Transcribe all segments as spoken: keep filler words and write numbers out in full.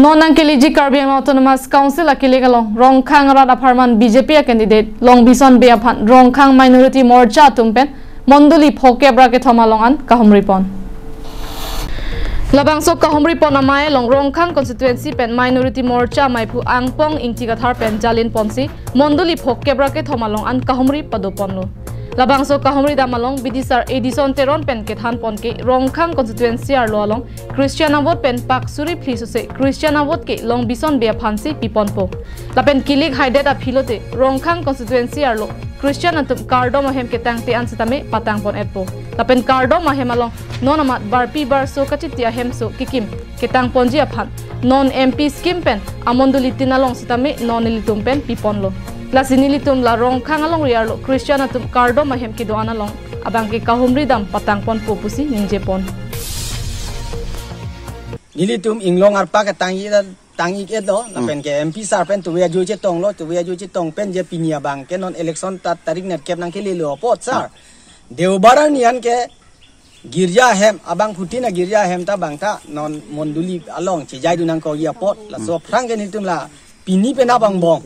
Non nangkeleji Karbi Anglong Autonomous Council akilik along Rongkhang arat apharman B J P a candidate Longbison Bey aphan Rongkhang Minority Morcha atum pen mondoli phokep ra kethom along an kahumri pon. Labangso kahumri pon amei along Rongkhang constituency pen Minority Morcha ameiphu Angpong Ingti Kathar pen jalin ponsi mondoli phokep ra kethom along an kahumri pado ponlo. Labangso kahumri dam along bidisar Edison Teron pen kethan pon ke Rongkhang constituency arlo along Christian avote pen pak suri phli sose Christian avote ke Longbison Bey aphansi piponpo. Lapen kilik haidet aphi lote Rongkhang constituency arlo Christian atum kardom ahem ketangte an sitame patang pon etpo. Lapen kardom ahem along non amat barpi barso kachiti ahemso kikim ketang ponji aphan non M P scheme pen amondoli tin along sitame non nelitum pen piponlo. Lasi nelitum la Rongkhang alongri arlo Christian atum kardom ahem kedo-an along abang ke kahumri dam patang ponpo pusi ningje pon. Nelitum inglong arpa ketang-ik, tang-ik etlo, lapen ke M P sir pen tuwe ajo chetonglo, tuwe ajo chetong pen je pini abang ke non election ta tarik nerkep nangkelelo apot sir. Deobar arni an ke girja ahem, abangphutin agirja ahem ta bang ta non mondoli along chejaidun nangkokji apot, laso aphrang ke nelitum la pini penap angbong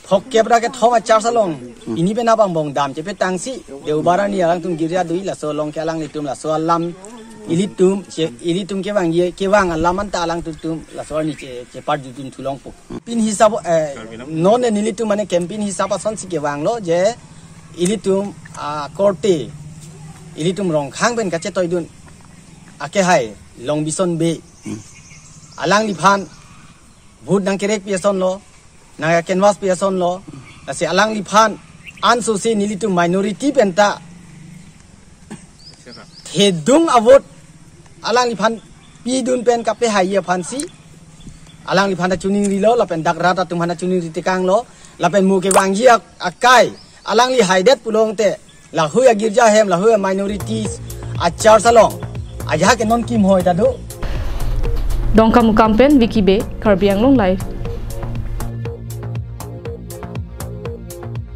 phokep ra kethom a-church along pini penap angbong dam chepetangsi Deobar arni alangtum girja do-ik, laso along ke alanglitum laso alam ilitum che, ilitum kevangji, kevang alam anta alangtum laso arni che, cheparjudun thu longpo. Pin hisap, eh, non nelitum mane campaign hisap asonsi kevanglo je ilitum akorte, ilitum Rongkhang pen kachetoidun akehai Longbison Bey, alangliphan vote nangkerek pi asonlo, nang canvass pi asonlo, lasi alangliphan ansose nelitum minority pen ta thedung avote alangliphan pidun pen kapehaiji aphansi alangliphan ta choningrilo, lapen dak rat atum aphan ta choningri tekanglo, lapen mo kevangji ak-, akai alangli haidet pulote lahui agirja ahem, lahui a-minorities a-church along ajahak ke non kimhoi ta do. Dongkamukam pen Vicky Bey, Karbi Anglong Live.